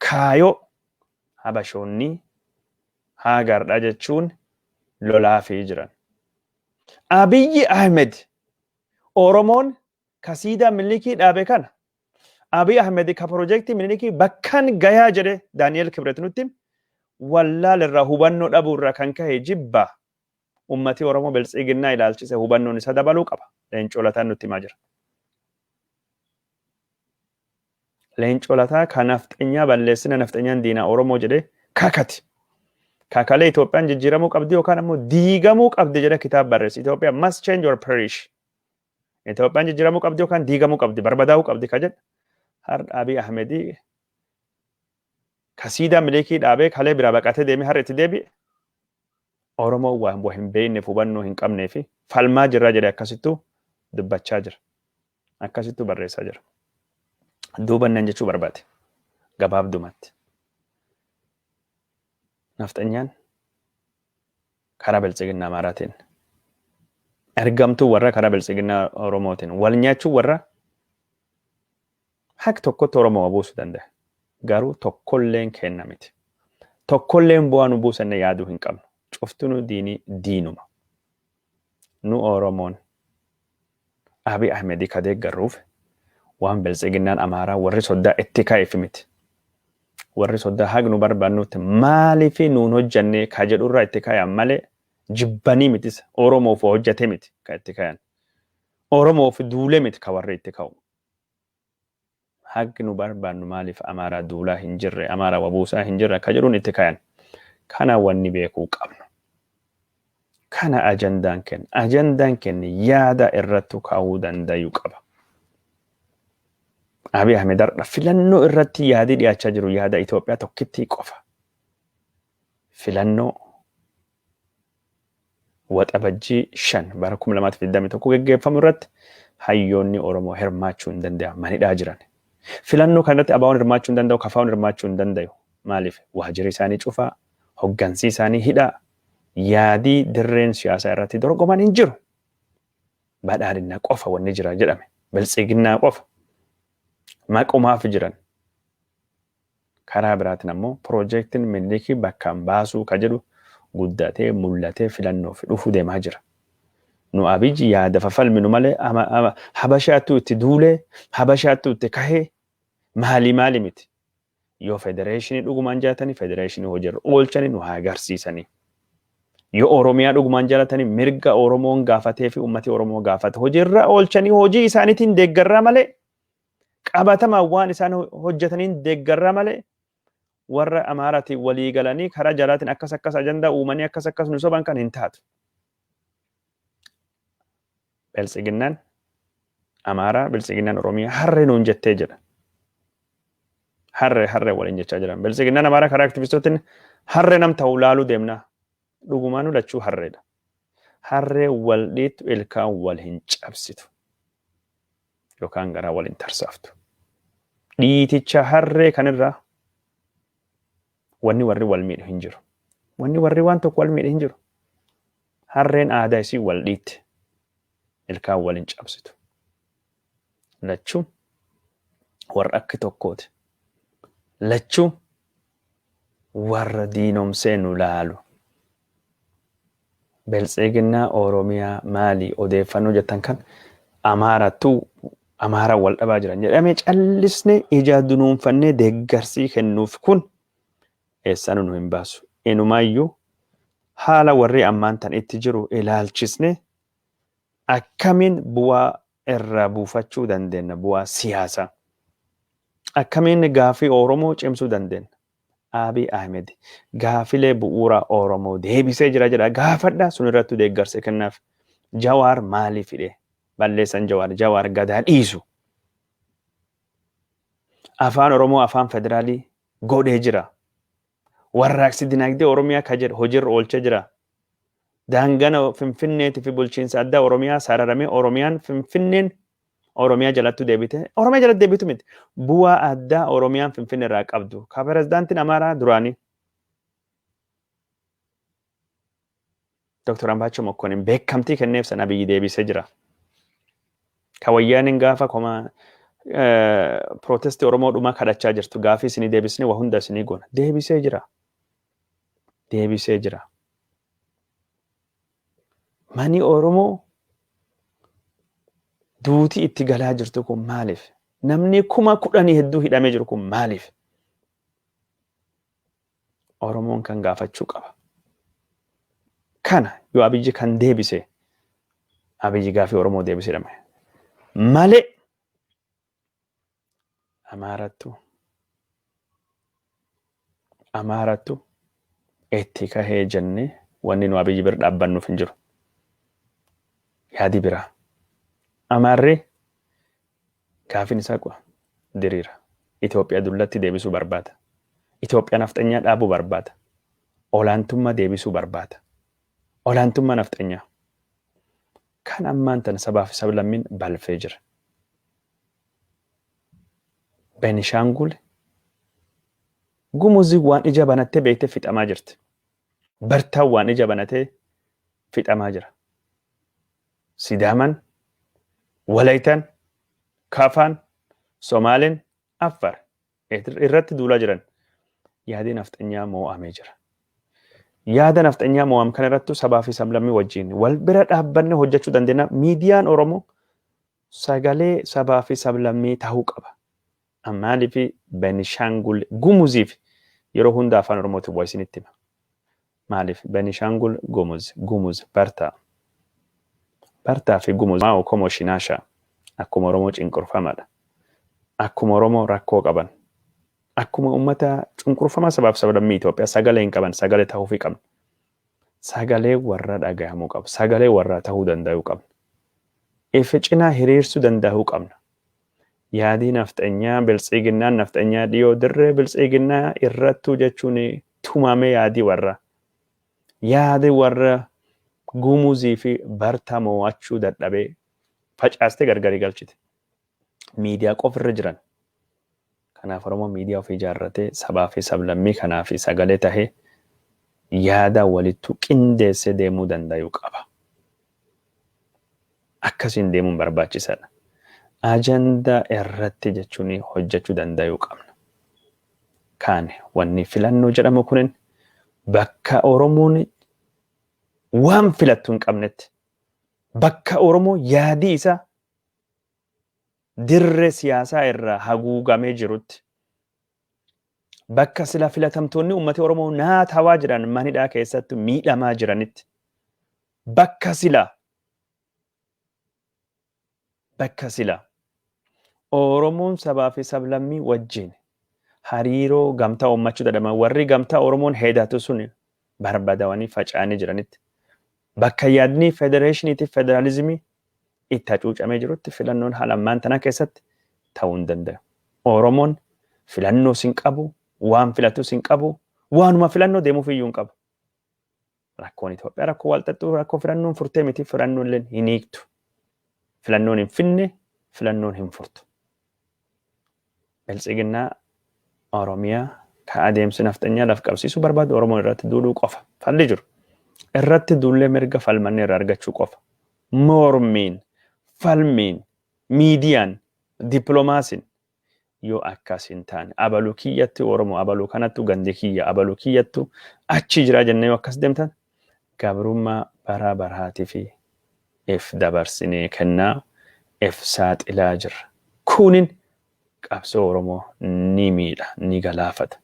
Speaker 1: Kaayoo Habashoonni haagaardha jechuun lolaafii jiran. Abiyyi Ahmed Oromoon ka siidaa Minilikii dhaabe kana, Abiy Ahmed ka piroojeektii Minilikii bakkaan gayaa jedhe Daani'el Kibret nutti wallaal irraa, hubannoo dhabuu irraa kan ka'e jibba. Ummati Oromoo biltsiginnaa ilaalchise hubannoon isa dabaluu qaba. Leencoo Lataan nutti himaa jira. Leencoo Lataa ka nafxenyaa balleessina, nafxenyaan diinaa Oromoo jedhee kakati. Kakalee Itoophiyaan jijjiiramuu qabdi yookaan ammoo diigamuu qabdi jedhee kitaaba barreesse. Itoophiyaa must change or perish. Itoophiyaan jijjiiramuu qabdi yookaan diigamuu qabdi, barbadaa'uu qabdi ka jedhe. Har'a Abiy Ahmedii ka siidaa Minilikii dhaabee kalee biraa baqatee deemee har'a itti deebi'e. Oromoo waan hin beekneef, hubannoo hin qabnee fi falmaa jirra jedhe akkasittuu dubbachaa jira. Akkasittuu barreessaa jira. Duuba nan jechuu barbaade. Gabaabdumatti. Nafxanyaan karaa biltsiginnaa Amaaraatiin, ergamtuu warra karaa biltsiginnaa Oromootiin wal nyaachuu warra haq tokkotti Oromoo buusuu danda'a. Garuu tokkolleen kenna miti. Tokkolleen bu'aa nu buusanne yaaduu hin qabnu. Cuftinuu diinii diinuma. Nu Oromoon Abiy Ahmedii ka deeggarruuf waan biltsiginnaan Amaaraa warri soddaa itti ka'eef miti. Warri soddaa haq nu barbaannutti maaliif nuun hojjannee ka jedhurraa itti kayan malee jibbanii mitis, Oromoof hojjate miti ka itti kayan. Oromoof duulee miti ka warri itti ka'u. Haqi nu barbaannu maaliif Amaaraa duulaa hin jirre, Amaaraa wabuusaa hin jirre akka jedhuun itti kayan. Kana wanni beekuu qabnu. Kana ajandaan kenna. Ajandaan kenna yaada irrattu ka'uu dandayu qaba. Abiy Ahmed har'a filannoo irratti yaadii dhiyaachaa jiru yaada Itoophiyaa tokkittii qofa. Filannoo Waxabajjii 5 bara 2021 geggeeffamu irratti hayyoonni Oromoo hirmaachuu hin danda'an, manidhaa jiran. Filannoo kana irratti ABO'n hirmaachuu hin danda'u, KFO'n hirmaachuu hin danda'u. Maaliif? Waajjirri isaanii cufaa, hoggansi isaanii hidhaa, yaadii dirreen siyaasaa irratti dorgoman hin jiru. Badhaadhina qofa wanni jira jedhame. Biltsiginnaa qofa. Maqumaaf jiran. Karaa biraatiin ammoo piroojeektiin Minilikii bakkaan baasuu ka jedhu guddatee mul'atee filannoof dhufuu deemaa jira. Nu Abiyyi yaada fafalminu malee Habashaattuu itti duulee, Habashaattuu itti kahee maalii maali miti. Yoo federeeshinii dhugumaan jaalatanii, federeeshinii hojiirra oolchanii nu haa agarsiisanii. Yoo Oromiyaa dhugumaan jaalatanii, mirga Oromoon gaafatee fi uummati Oromoo gaafate hojiirra oolchanii hojii isaaniitiin deeggarraa malee, qabatamaan waan isaan hojjetaniin deeggarraa malee, warra Amaaraatiin walii galanii karaa jalaatiin akkas akkas ajandaa uumanii akkas akkas nu soban kan hin taatu. Biltsiginnaan Amaaraa, biltsiginnaan Oromiyaa harree nuun jettee jedha. Harree harree waliin jechaa jiran. Biltsiginnaan Amaaraa karaa aktivistootiin harree nam ta'u laaluu deemna. Dhugumaanuu lachuu harreedha. Harree wal dhiittu ilkaan wal hin cabsitu. Yookaan garaa wal hin tarsaaftu. Dhiiticha harree kanirraa wanni warri wal miidhu hin jiru. Wanni warri waan tokko wal miidhu hin jiru. Harreen aadaa isii wal dhiitti. Ilkaan wal hin cabsitu. Lachuu warra akki tokkooti. Lachuu warra diinomsee nu laalu. Biltsiginnaa Oromiyaa maali odeeffannoo jettan kan Amaarattuu Amaara wal dhabaa jiran jedhamee callisnee ija dunuunfannee deeggarsii kennuuf kun eessaanuu nu hin baasu. Inumaayyuu haala warri ammaan tan itti jiru ilaalchisnee akkamiin bu'aa irraa buufachuu dandeenya, bu'aa siyaasaa. Akkamiin gaafii Oromoo cimsuu dandeenya? Abiy Ahmed gaafilee bu'uuraa Oromoo deebisee jira jedha gaafadha, sun irratti deeggarsa kennaaf. Jawaar maaliif hidhe? Balleessan Jawaar, Jawaar gadaa dhiisu. Afaan Oromoo afaan federaalii godhee jira. Warraaqsi dinagdee Oromiyaa ka jedhu hojiirra oolchee jira. Daangana Finfinneetii fi bulchiinsa addaa Oromiyaa sararamee Oromiyaan Finfinneen Oromiyaa jalattu deebite. Oromiyaa jalatti deebitu miti. Bu'aa addaa Oromiyaan Finfinnee irraa qabdu. Ka pirezidaantiin Amaaraa duraanii Dr. Ambaachoo Mokkonin beekamtii kenneef sana Abiyyi deebisee jira. Ka wayyaaniin gaafa koma pirootestii Oromoo dhumaa kadhachaa jirtu gaafii isinii deebisnee waa hunda isinii goona. Deebisee jira. Deebisee jira. Mani Oromoo duutii itti galaa jirtu kun maaliif? Namni 10,000 hedduu hidhamee jiru kun maaliif? Oromoon kan gaafachuu qaba. Kana yoo Abiyyi kan deebise, Abiyyi gaafii Oromoo deebise jedhama. Malee Amaarattu itti kahee jennee wanni nu Abiyyi bira dhaabbannuuf hin jiru. Yaadi biraa. Amaarri gaafiin isaa diriira. Itoophiyaa dullatti deebisuu barbaada. Itoophiyaa nafxanyaa dhaabuu barbaada. Olaantummaa deebisuu barbaada. Olaantummaa nafxanyaa. Kan ammaan tana sabaa fi sablammiin balfee jira. Benishaangul Gumuzii waan ija banattee beektee fixamaa jirti. Bartaan waan ija banatee fixamaa jira. Sidaaman, Walaytaan, Kafaan, Somaaleen, Affar irratti duulaa jiran. Yaadii nafxanyaa moo'amee jira. Yaada nafxanyaa moo'am kana irrattu sabaa fi sablammii wajjin wal bira dhaabbanne hojjechuu dandeenya. Miidiyaan Oromoo sagalee sabaa fi sablammii ta'uu qaba. Maaliif Benishaangul Gumuziif yeroo hunda afaan Oromootiin waa isinitti hima. Maaliif Benishaangul Gumuz, Gumuz Bartaa. Bartaa fi Gumuz Maa'oo Komoo Shinaashaa akkuma Oromoo cinqurfamaadha. Akkuma Oromoo rakkoo qaban. Akkuma uummata cunqurfamaa sabaaf sablammii Itoophiyaa sagalee hin qaban, sagalee ta'uufii qabna. Sagalee warra dhagahamuu qaba. Sagalee warraa ta'uu danda'uu qabna. Ife cinaa hiriirsuu danda'uu qabna. Yaadii nafxanyaa biltsiginnaan nafxanyaa dhiyoo dirree biltsiginnaa irrattuu jechuun tumame yaadii warra. Yaadi warra Gumuzii fi Bartaa mo'achuu dadhabee facaastee gargari galchite. Miidiyaa qofa irra jiran. Kanaaf Oromoon miidiyaa ofii ijaarratee sabaa fi sablammii kanaa fi sagalee tahee yaada walittu qindeessee deemuu danda'uu qaba. Akkasiin deemuun barbaachisaadha. Ajandaa irratti jechuun hojjechuu danda'uu qabna. Kaan wanni filannoo jedhamu kunin bakka Oromoon waan filattu hin qabnetti, bakka Oromoo yaadii isaa dirree siyaasaa irraa haguugamee jirutti, bakka sila filatamtoonni uummati Oromoo naatawaa jiran manidhaa keessatti miidhamaa jiranitti, bakka sila Oromoon sabaa fi sablammii wajjin hariiroo gamtaa uummachuu dadhaban, warri gamtaa Oromoon heedatu sun barbadawanii faca'anii jiranitti, bakka yaadni federeeshiniitii federaalizimii itti hacuucamee jirutti filannoon haala ammaan tanaa keessatti ta'uu hin danda'u. Oromoon filannoos hin qabu, waan filatus hin qabu, waanuma filannoo deemuuf iyyuu hin qabu. Rakkoon Itoophiyaa rakkoo wal xaxxuu, rakkoo filannoon furtee miti, filannoon illee hin hiiktu. Filannoon hin finne, filannoon hin furtu. Biltsiginnaa Oromiyaa ka adeemsi nafxanyaa laf qabsiisuu barbaadu Oromoon irratti duuluu qofa. Falli jiru. Irratti duullee mirga falmannee irraa argachuu qofa. Mormiin, falmiin, miidiyaan, dippiloomaasiin. Yoo akkas hin taane, abaluu kiyyattu Oromoo, abaluu kanattu gandi kiyya, abaluu kiyyattu achi jira jennee yoo akkas deemtan, gabrummaa bara baraatii fi if dabarsinee kennaa if saaxilaa jirra. Kunin qabsoo Oromoo ni miidha, ni galaafata.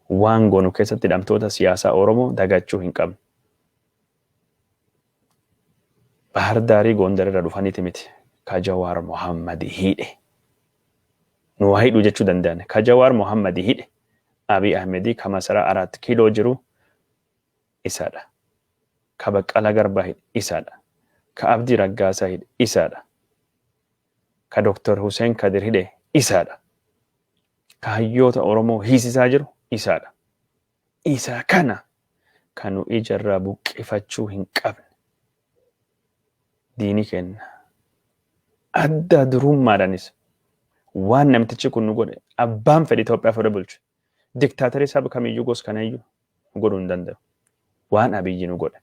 Speaker 1: Waan goonu keessatti hidhamtoota siyaasaa Oromoo dagachuu hin qabnu. Bahar Daarii Gondar irra dhufaniiti miti ka Jawaar Mohammad hidhe. Nu waa hidhuu jechuu danda'an. Ka Jawaar Mohammad hidhe Abiy Ahmedii ka masaraa 4 Kiiloo jiru isadha. Ka Baqqalaa Garbaa hidhe isadha. Ka Abdii Raggaasaa hidhe isadha. Ka Dr. Hussein Kadir hidhe isadha. Ka hayyoota Oromoo hiisisaa jiru isadha. Isa kana ka nu ijarraa buqqifachuu hin qabne. Diini kenna. Adda durummaadhaanis waan namtichi kun nu godhe, abbaan fedhe Itoophiyaa fedhe bulchu, diktaatarii saba kamiyyuu gos kanayyuu nu godhuu hin danda'u. Waan Abiyyi nu godhe.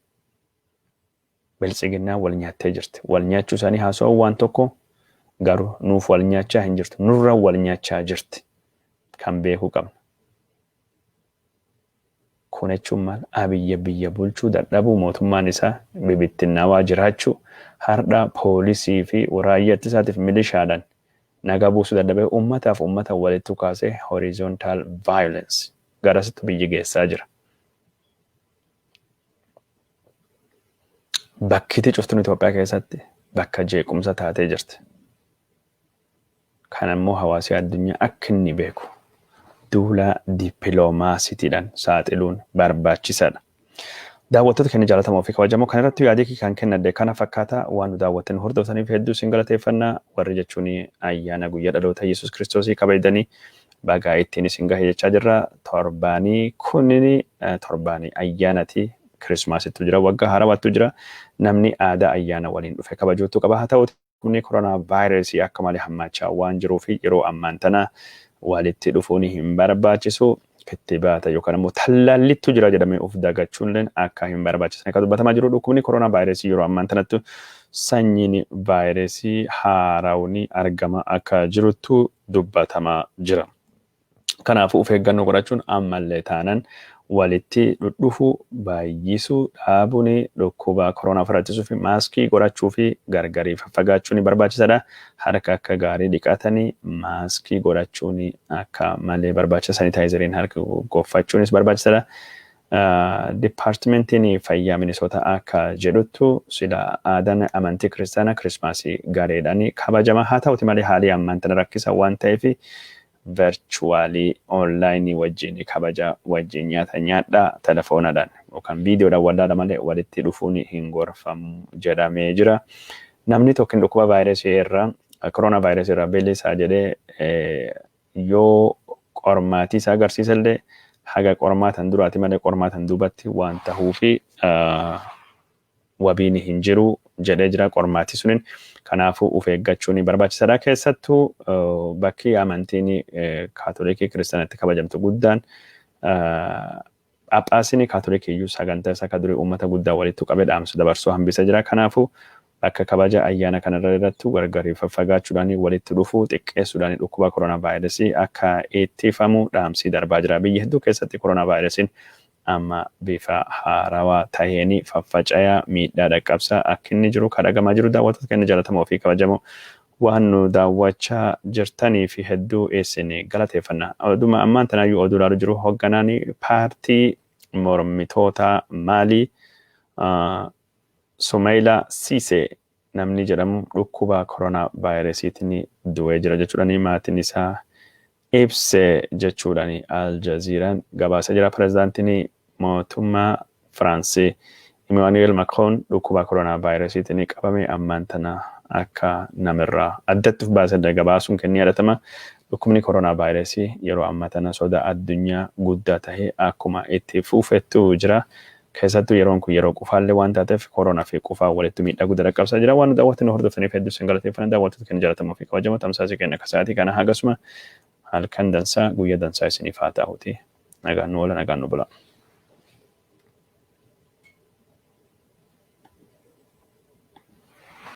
Speaker 1: Biltsiginnaan wal nyaattee jirti. Wal nyaachuu isaanii haasawaan waan tokko, garuu nuuf wal nyaachaa hin jirtu. Nurra wal nyaachaa jirti. Kan beekuu qabna. Kun jechuun maal? Abiyya biyya bulchuu dadhabuu, mootummaan isaa bibittinnaawaa jiraachuu, har'a poolisii fi raayyaa ittisaatiif milishaadhaan nagaa buusuu dadhabee uummataaf uummata walitti kaasee horizontal violence garasitti biyyi geessaa jira. Bakkiti cuftuun Itoophiyaa keessatti bakka jeequmsa taatee jirti. Kan ammoo hawaasi addunyaa akka inni beeku duula dippiloomaasitiidhaan saaxiluun barbaachisaadha. Daawwattoota keenya jaallatamoo fi kabajamoo, kan irratti yaadii kan kennadhe kana fakkaata. Waan nu daawwattan hordoftaniif hedduu isin galateeffannaa. Warri jechuun ayyaana guyyaa dhaloota Yesuus Kiristoosii kabajanii bagaa ittiin isin gahe jechaa jirra. Torbaanii kunniin torbaanii ayyaanati, Kirismaasittu jira, waggaa haarawaattu jira. Namni aadaa ayyaana waliin dhufe kabajuutu qaba. Haa ta'u, dhukkubni koronaa vaayirasii akka malee hammaachaa waan jiruu fi yeroo ammaan tana walitti dhufuun hin barbaachisu. Kittibaata yookaan immoo tallaallittu jira jedhamee of dagachuun akka hin barbaachisne akka dubbatamaa jiru. Dhukkubni koronaa vaayirasii yeroo ammaan tanatti sanyiin vaayirasii haarawni argama akka jiruttu dubbatamaa jira. Kanaafuu of eeggannoo godhachuun, ammallee taanan walitti dhudhufuu baay'isuu dhaabuun, dhukkuba koronaa ofirraa ittisuu fi maaskii godhachuu fi gargarii faffagaachuun barbaachisaadha. Harka akka gaarii dhiqatanii maaskii godhachuun akka malee barbaachisa. Sanitaayizeriin harka goffachuunis barbaachisaadha. Dipaartimentiin fayyaa Minisoota akka jedhuttu, sila aadaan amantii kiristaanaa Kirismaasii gareedhaan kabajama. Haa ta'uti malee, haalii ammaan tana rakkisa waan ta'eef virtually onlaayinii wajjin kabaja, wajjin nyaata nyaadhaa, telefoonaadhaan yookaan viidiyoodhaan wallaala malee walitti dhufuun hin gorfamu jedhamee jira. Namni tokko dhukkuba vaayirasii irraa, koronaa vaayirasii irraa bilisaa jedhee yoo qormaatii isaa agarsiisallee, haga qormaatan duraati malee qormaatan duubatti waan tahuu fi wabiin hin jiru jedhee jira qormaatii sunin. Kanaafuu of eeggachuun barbaachisaadha. Keessattuu bakki amantiin Kaatolikii Kiristaanatti kabajamtu guddaan, Phaaphaasiin Kaatolikii iyyuu sagantaa isaa akka durii uummata guddaa walitti qabee dhaamsa dabarsuu hambisa jira. Kanaafuu bakka kabaja ayyaana kanarra irratti gargarii faffagaachuudhaan, walitti dhufuu xiqqeessuudhaan dhukkuba koronaa vaayirasii akka ittifamu dhaamsii darbaa jira. Biyya hedduu keessatti koronaa vaayirasiin amma bifa haarawaa taheen faffaca'aa miidhaa dhaqqabsaa akka inni jiru kadhagamaa jiru. Daawwattoota keenya jaallatamoo fi kabajamoo, waan nu daawwachaa jirtanii fi hedduu isin galateeffanna. Oduma ammaan tanaayyuu oduu ilaalu jiru, hoogganaan paartii mormitoota Maalii Sumayla Siisee namni jedhamu dhukkuba koronaa vaayirasiitiin du'ee jira jechuudhaan maatiin isaa ibse jechuudhaan Aljaziiraan gabaasee jira. Pireezidaantiin mootummaa Firaansii Imaanu'eel Makroon dhukkuba koronaa vaayirasiitiin qabame ammaan tana akka namirraa addatti of baasee gabaasuun kennee yaadatama. Dhukkubni koronaa vaayirasii yeroo ammaa tana soda addunyaa guddaa tahee akkuma itti fufettu jira. Keessattuu yeroon kun yeroo qufaallee waan taateef koronaa fi qufaa walitti miidhaa guddaa dhaqqabsaa jira. Waan nu daawwattan hordoftaniif hedduu isin galateeffanna. Daawwattoota keenya jaallatamoo fi kabajamoo, tamsaasii keenya akka sa'aatii kana hagasuma, halkan dansaa, guyyaa dansaa isiniif haa ta'uuti. Nagaan nu oola, nagaan nu bula.